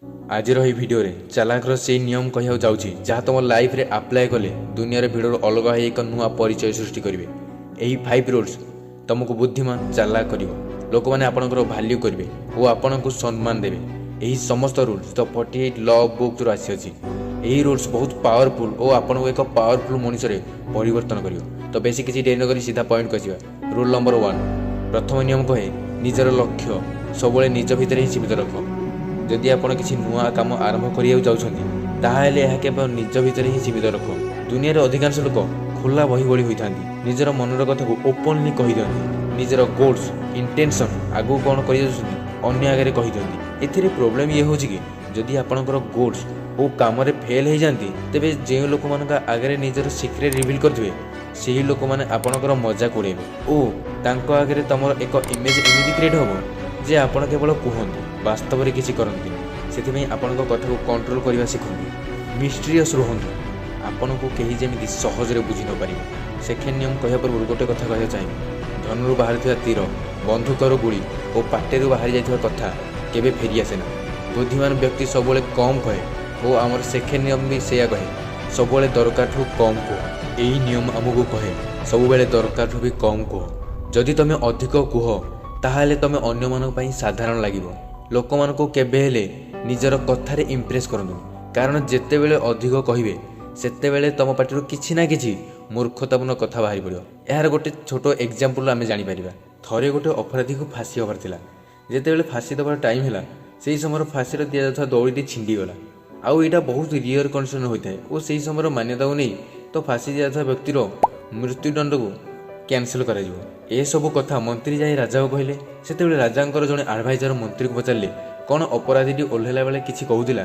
ଆଜିର ଏହି ଭିଡ଼ିଓରେ ଚାଲାକର ସେଇ ନିୟମ କହିବାକୁ ଯାଉଛି, ଯାହା ତୁମ ଲାଇଫରେ ଆପ୍ଲାଏ କଲେ ଦୁନିଆର ଭିଡ଼ରୁ ଅଲଗା ହୋଇ ଏକ ନୂଆ ପରିଚୟ ସୃଷ୍ଟି କରିବେ। ଏହି 5 ରୁଲ୍ସ ତୁମକୁ ବୁଦ୍ଧିମାନ, ଚାଲାକ କରିବ। ଲୋକମାନେ ଆପଣଙ୍କର ଭାଲ୍ୟୁ କରିବେ ଓ ଆପଣଙ୍କୁ ସମ୍ମାନ ଦେବେ। ଏହି ସମସ୍ତ ରୁଲ୍ସ ଦ 48 ଲ ବୁକ୍ରୁ ଆସିଅଛି। ଏହି ରୁଲ୍ସ ବହୁତ ପାୱାରଫୁଲ୍ ଓ ଆପଣଙ୍କୁ ଏକ ପାୱାରଫୁଲ୍ ମଣିଷରେ ପରିବର୍ତ୍ତନ କରିବ। ତ ବେଶୀ କିଛି ଡେରି ନକରି ସିଧା ପଏଣ୍ଟକୁ ଆସିବା। ରୁଲ୍ ନମ୍ବର 1, ପ୍ରଥମ ନିୟମ କହେ, ନିଜର ଲକ୍ଷ୍ୟ ସବୁବେଳେ ନିଜ ଭିତରେ ହିଁ ସୀମିତ ରଖ। ଯଦି ଆପଣ କିଛି ନୂଆ କାମ ଆରମ୍ଭ କରିବାକୁ ଯାଉଛନ୍ତି, ତାହେଲେ ଏହା କେବଳ ନିଜ ଭିତରେ ହିଁ ସୀମିତ ରଖ। ଦୁନିଆରେ ଅଧିକାଂଶ ଲୋକ ଖୋଲା ବହି ଭଳି ହୋଇଥାନ୍ତି। ନିଜର ମନର କଥାକୁ ଓପନଲି କହିଦିଅନ୍ତି। ନିଜର ଗୋଲ୍ସ, ଇଣ୍ଟେନସନ୍, ଆଗକୁ କ'ଣ କରିଯାଉଛନ୍ତି ଅନ୍ୟ ଆଗରେ କହିଦିଅନ୍ତି। ଏଥିରେ ପ୍ରୋବ୍ଲେମ୍ ଇଏ ହେଉଛି କି ଯଦି ଆପଣଙ୍କର ଗୋଲ୍ସ ଓ କାମରେ ଫେଲ୍ ହେଇଯାଆନ୍ତି, ତେବେ ଯେଉଁ ଲୋକମାନଙ୍କ ଆଗରେ ନିଜର ସିକ୍ରେଟ୍ ରିଭିଲ୍ କରିଥିବେ, ସେହି ଲୋକମାନେ ଆପଣଙ୍କର ମଜାକ ଉଡ଼େଇବେ ଓ ତାଙ୍କ ଆଗରେ ତୁମର ଏକ ଇମେଜ୍ ଏମିତି କ୍ରିଏଟ୍ ହେବ ଯେ ଆପଣ କେବଳ କୁହନ୍ତି, ବାସ୍ତବରେ କିଛି କରନ୍ତିନି। ସେଥିପାଇଁ ଆପଣଙ୍କ କଥାକୁ କଣ୍ଟ୍ରୋଲ କରିବା ଶିଖନ୍ତୁ। ମିଷ୍ଟ୍ରିୟସ୍ ରୁହନ୍ତୁ, ଆପଣଙ୍କୁ କେହି ଯେମିତି ସହଜରେ ବୁଝି ନପାରିବ। ସେକେଣ୍ଡ ନିୟମ କହିବା ପୂର୍ବରୁ ଗୋଟେ କଥା କହିବାକୁ ଚାହିଁବି। ଧନୁରୁ ବାହାରିଥିବା ତୀର, ବନ୍ଧୁକର ଗୁଳି ଓ ପାଟିରୁ ବାହାରି ଯାଇଥିବା କଥା କେବେ ଫେରି ଆସେ ନା। ବୁଦ୍ଧିମାନ ବ୍ୟକ୍ତି ସବୁବେଳେ କମ୍ କହେ ଓ ଆମର ସେକେଣ୍ଡ ନିୟମ ବି ସେଇଆ କହେ, ସବୁବେଳେ ଦରକାରଠୁ କମ୍ କୁହ। ଏହି ନିୟମ ଆମକୁ କହେ, ସବୁବେଳେ ଦରକାରଠୁ ବି କମ୍ କୁହ। ଯଦି ତୁମେ ଅଧିକ କୁହ, ତାହେଲେ ତୁମେ ଅନ୍ୟମାନଙ୍କ ପାଇଁ ସାଧାରଣ ଲାଗିବ। ଲୋକମାନଙ୍କୁ କେବେ ହେଲେ ନିଜର କଥାରେ ଇମ୍ପ୍ରେସ୍ କରନ୍ତୁନି, କାରଣ ଯେତେବେଳେ ଅଧିକ କହିବେ, ସେତେବେଳେ ତୁମ ପାଟିରୁ କିଛି ନା କିଛି ମୂର୍ଖତାପୂର୍ଣ୍ଣ କଥା ବାହାରି ପଡ଼ିବ। ଏହାର ଗୋଟେ ଛୋଟ ଏକ୍ଜାମ୍ପଲ୍ ଆମେ ଜାଣିପାରିବା। ଥରେ ଗୋଟେ ଅପରାଧୀକୁ ଫାଶୀ ହେବାର ଥିଲା। ଯେତେବେଳେ ଫାଶୀ ଦେବାର ଟାଇମ୍ ହେଲା, ସେହି ସମୟରେ ଫାଶୀର ଦିଆଯାଉଥିବା ଦଉଡ଼ିଟି ଛିଣ୍ଡିଗଲା। ଆଉ ଏଇଟା ବହୁତ ରିୟର୍ କଣ୍ଡିସନ୍ ହୋଇଥାଏ ଓ ସେହି ସମୟର ମାନ୍ୟତାକୁ ନେଇ ତ ଫାଶୀ ଦିଆଯାଉଥିବା ବ୍ୟକ୍ତିର ମୃତ୍ୟୁଦଣ୍ଡକୁ କ୍ୟାନସଲ୍ କରାଯିବ। ଏସବୁ କଥା ମନ୍ତ୍ରୀ ଯାଇ ରାଜାକୁ କହିଲେ। ସେତେବେଳେ ରାଜାଙ୍କର ଜଣେ ଆଡ଼ଭାଇଜର ମନ୍ତ୍ରୀକୁ ପଚାରିଲେ, କ'ଣ ଅପରାଧୀଟି ଓହ୍ଲାଇଲା ବେଳେ କିଛି କହୁଥିଲା?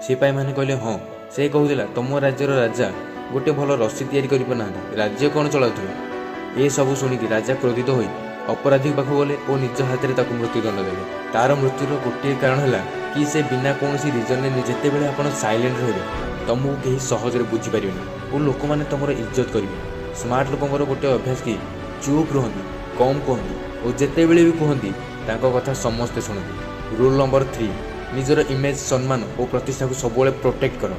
ସିପାହୀମାନେ କହିଲେ, ହଁ, ସେ କହୁଥିଲା, ତୁମ ରାଜ୍ୟର ରାଜା ଗୋଟେ ଭଲ ରସି ତିଆରି କରିପାରୁନାହାନ୍ତି, ରାଜ୍ୟ କ'ଣ ଚଳାଉଥିବେ? ଏସବୁ ଶୁଣିକି ରାଜା କ୍ରୋଧିତ ହୋଇ ଅପରାଧୀ ପାଖକୁ ଗଲେ ଓ ନିଜ ହାତରେ ତାକୁ ମୃତ୍ୟୁଦଣ୍ଡ ଦେଲେ। ତାର ମୃତ୍ୟୁର ଗୋଟିଏ କାରଣ ହେଲା କି ସେ ବିନା କୌଣସି ରିଜନରେ। ଯେତେବେଳେ ଆପଣ ସାଇଲେଣ୍ଟ ରହିବେ, ତମକୁ କେହି ସହଜରେ ବୁଝିପାରିବେନି ଓ ଲୋକମାନେ ତୁମର ଇଜ୍ଜତ କରିବେ। ସ୍ମାର୍ଟ ଲୋକଙ୍କର ଗୋଟେ ଅଭ୍ୟାସ କି ଚୁପ୍ ରୁହନ୍ତି, କମ୍ କୁହନ୍ତି ଓ ଯେତେବେଳେ ବି କୁହନ୍ତି, ତାଙ୍କ କଥା ସମସ୍ତେ ଶୁଣନ୍ତି। ରୁଲ୍ ନମ୍ବର 3, ନିଜର ଇମେଜ୍, ସମ୍ମାନ ଓ ପ୍ରତିଷ୍ଠାକୁ ସବୁବେଳେ ପ୍ରୋଟେକ୍ଟ କର।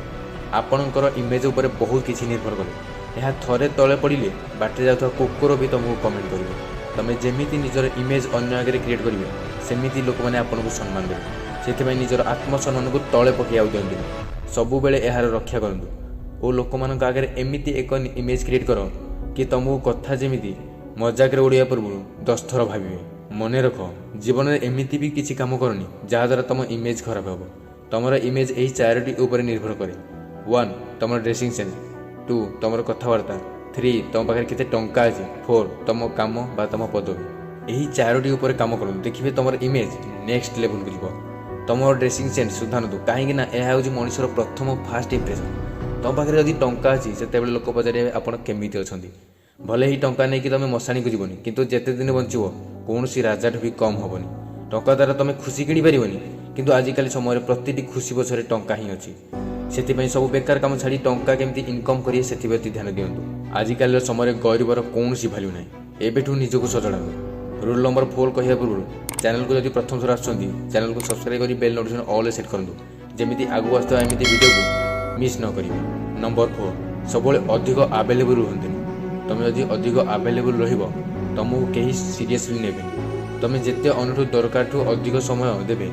ଆପଣଙ୍କର ଇମେଜ୍ ଉପରେ ବହୁତ କିଛି ନିର୍ଭର କରେ। ଏହା ଥରେ ତଳେ ପଡ଼ିଲେ ବାଟରେ ଯାଉଥିବା କୁକୁର ବି ତୁମକୁ କମେଣ୍ଟ କରିବ। ତୁମେ ଯେମିତି ନିଜର ଇମେଜ୍ ଅନ୍ୟ ଆଗରେ କ୍ରିଏଟ୍ କରିବେ, ସେମିତି ଲୋକମାନେ ଆପଣଙ୍କୁ ସମ୍ମାନ ଦେବେ। ସେଥିପାଇଁ ନିଜର ଆତ୍ମସମ୍ମାନକୁ ତଳେ ପକାଇବାକୁ ଦିଅନ୍ତୁନି। ସବୁବେଳେ ଏହାର ରକ୍ଷା କରନ୍ତୁ ଓ ଲୋକମାନଙ୍କ ଆଗରେ ଏମିତି ଏକ ଇମେଜ୍ କ୍ରିଏଟ୍ କର କି ତୁମକୁ କଥା ଯେମିତି ମଜାକରେ ଉଡ଼ିବା ପୂର୍ବରୁ 10 ଥର ଭାବିବେ। ମନେ ରଖ, ଜୀବନରେ ଏମିତି ବି କିଛି କାମ କରନି ଯାହାଦ୍ୱାରା ତୁମ ଇମେଜ୍ ଖରାପ ହେବ। ତୁମର ଇମେଜ୍ ଏହି ଚାରୋଟି ଉପରେ ନିର୍ଭର କରେ। 1, ତୁମର ଡ୍ରେସିଂ ସେନ୍ସ। 2, ତୁମର କଥାବାର୍ତ୍ତା। 3, ତୁମ ପାଖରେ କେତେ ଟଙ୍କା ଅଛି। 4, ତୁମ କାମ ବା ତୁମ ପଦବୀ। ଏହି ଚାରୋଟି ଉପରେ କାମ କରନ୍ତୁ, ଦେଖିବେ ତୁମର ଇମେଜ୍ ନେକ୍ସଟ ଲେଭେଲକୁ ଯିବ। ତୁମର ଡ୍ରେସିଂ ସେନ୍ସ ସୁଧାରନ୍ତୁ, କାହିଁକି ନା ଏହା ହେଉଛି ମଣିଷର ପ୍ରଥମ ଫାଷ୍ଟ ଇମ୍ପ୍ରେସନ୍। ତୁମ ପାଖରେ ଯଦି ଟଙ୍କା ଅଛି, ସେତେବେଳେ ଲୋକ ପଚାରିବେ, ଆପଣ କେମିତି ଅଛନ୍ତି? ଭଲେ ଏହି ଟଙ୍କା ନେଇକି ତୁମେ ମଶାଣିକୁ ଯିବନି, କିନ୍ତୁ ଯେତେ ଦିନ ବଞ୍ଚିବ କୌଣସି ରାଜାଠୁ ବି କମ୍ ହେବନି। ଟଙ୍କା ଦ୍ୱାରା ତୁମେ ଖୁସି କିଣିପାରିବନି, କିନ୍ତୁ ଆଜିକାଲି ସମୟରେ ପ୍ରତିଟି ଖୁସି ପଛରେ ଟଙ୍କା ହିଁ ଅଛି। ସେଥିପାଇଁ ସବୁ ବେକାର କାମ ଛାଡ଼ି ଟଙ୍କା କେମିତି ଇନକମ୍ କରିବେ, ସେଥିପ୍ରତି ଧ୍ୟାନ ଦିଅନ୍ତୁ। ଆଜିକାଲିର ସମୟରେ ଗରିବର କୌଣସି ଭାଲ୍ୟୁ ନାହିଁ। ଏବେଠୁ ନିଜକୁ ସଜଡ଼ାନ୍ତୁ। ରୁଲ୍ ନମ୍ବର 4 କହିବା ପୂର୍ବରୁ ଚ୍ୟାନେଲକୁ ଯଦି ପ୍ରଥମ ଥର ଆସୁଛନ୍ତି, ଚ୍ୟାନେଲକୁ ସବସ୍କ୍ରାଇବ୍ କରି ବେଲ୍ ନୋଟିଫିକେସନ୍ ଅଲ୍ ସେଟ୍ କରନ୍ତୁ, ଯେମିତି ଆଗକୁ ଆସୁଥିବା ଏମିତି ଭିଡ଼ିଓକୁ ମିସ୍ ନ କରିବେ। ନମ୍ବର 4, ସବୁବେଳେ ଅଧିକ ଆଭେଲେବୁଲ୍ ରୁହନ୍ତୁନି। ତୁମେ ଯଦି ଅଧିକ ଆଭେଲେବୁଲ୍ ରହିବ, ତୁମକୁ କେହି ସିରିୟସଲି ନେବେନି। ତୁମେ ଯେତେ ଅନ୍ୟଠୁ ଦରକାରଠୁ ଅଧିକ ସମୟ ଦେବେ,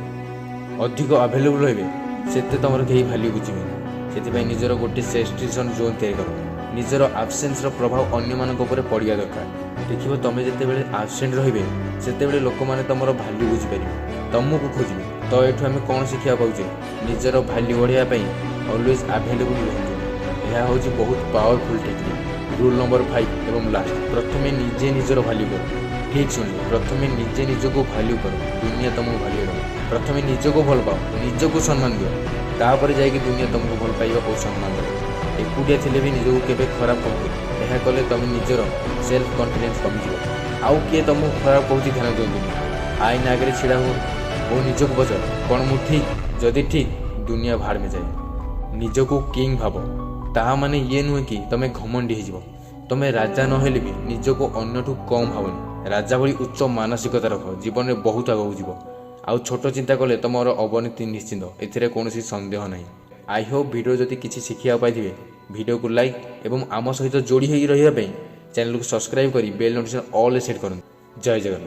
ଅଧିକ ଆଭେଲେବୁଲ୍ ରହିବେ, ସେତେ ତୁମର କେହି ଭାଲ୍ୟୁ ବୁଝିବେନି। ସେଥିପାଇଁ ନିଜର ଗୋଟେ ରେଷ୍ଟ୍ରିକ୍ସନ୍ ଜୋନ୍ ତିଆରି କର। ନିଜର ଆବସେନ୍ସର ପ୍ରଭାବ ଅନ୍ୟମାନଙ୍କ ଉପରେ ପଡ଼ିବା ଦରକାର। ଦେଖିବ, ତୁମେ ଯେତେବେଳେ ଆବସେଣ୍ଟ ରହିବେ, ସେତେବେଳେ ଲୋକମାନେ ତୁମର ଭାଲ୍ୟୁ ବୁଝିପାରିବେ, ତୁମକୁ ଖୋଜିବେ। ତ ଏଠୁ ଆମେ କ'ଣ ଶିଖିବାକୁ ପାଉଛେ? ନିଜର ଭାଲ୍ୟୁ ବଢ଼ାଇବା ପାଇଁ ଅଲୱେଜ୍ ଆଭେଲେବୁଲ୍ ରୁହନ୍ତୁ। ଏହା ହେଉଛି ବହୁତ ପାୱାରଫୁଲ୍ ଟେକ୍ନିକ୍। ରୁଲ୍ ନମ୍ବର 5 ଏବଂ ଲାଷ୍ଟ, ପ୍ରଥମେ ନିଜେ ନିଜର ଭାଲ୍ୟୁ କର। ଠିକ୍ ଶୁଣିଲେ, ପ୍ରଥମେ ନିଜେ ନିଜକୁ ଭାଲ୍ୟୁ କର, ଦୁନିଆ ତୁମକୁ ଭାଲ୍ୟୁ ଦେବ। ପ୍ରଥମେ ନିଜକୁ ଭଲ ପାଅ, ନିଜକୁ ସମ୍ମାନ ଦିଅ, ତାପରେ ଯାଇକି ଦୁନିଆ ତୁମକୁ ଭଲ ପାଇବ ଓ ସମ୍ମାନ ଦେବ। ଏକୁଟିଆ ଥିଲେ ବି ନିଜକୁ କେବେ ଖରାପ କୁହନ୍ତୁନି। ଏହା କଲେ ତୁମେ ନିଜର ସେଲ୍ଫ କନଫିଡେନ୍ସ କମିଯିବ। ଆଉ କିଏ ତୁମକୁ ଖରାପ କହୁଛି, ଧ୍ୟାନ ଦିଅନ୍ତୁନି। ଆଇନ ଆଗରେ ଛିଡ଼ା ହୁଅ ଓ ନିଜକୁ ପଚାର, କ'ଣ ମୁଁ ଠିକ୍? ଯଦି ଠିକ୍, ଦୁନିଆ भाड़ में जाए। ନିଜକୁ କିଙ୍ଗ ଭାବ, ତାହା ମାନେ ଇଏ ନୁହେଁ କି ତୁମେ ଘମଣ୍ଡି ହେଇଯିବ। ତୁମେ ରାଜା ନହେଲେ ବି ନିଜକୁ ଅନ୍ୟଠୁ କମ୍ ଭାବନି। ରାଜା ଭଳି ଉଚ୍ଚ ମାନସିକତା ରଖ, ଜୀବନରେ ବହୁତ ଆଗକୁ ଯିବ। ଆଉ ଛୋଟ ଚିନ୍ତା କଲେ ତୁମର ଅବନତି ନିଶ୍ଚିନ୍ତ, ଏଥିରେ କୌଣସି ସନ୍ଦେହ ନାହିଁ। I Hope video ଯଦି କିଛି ଶିଖିବାକୁ ପାଇଥିବେ, ଭିଡ଼ିଓକୁ ଲାଇକ୍ ଏବଂ ଆମ ସହିତ ଯୋଡ଼ି ହୋଇ ରହିବା ପାଇଁ ଚ୍ୟାନେଲକୁ ସବସ୍କ୍ରାଇବ୍ କରି ବେଲ୍ ନୋଟିଫିକେସନ୍ ଅଲ୍ରେ ସେଟ୍ କରନ୍ତୁ। ଜୟ ଜଗନ୍ନାଥ।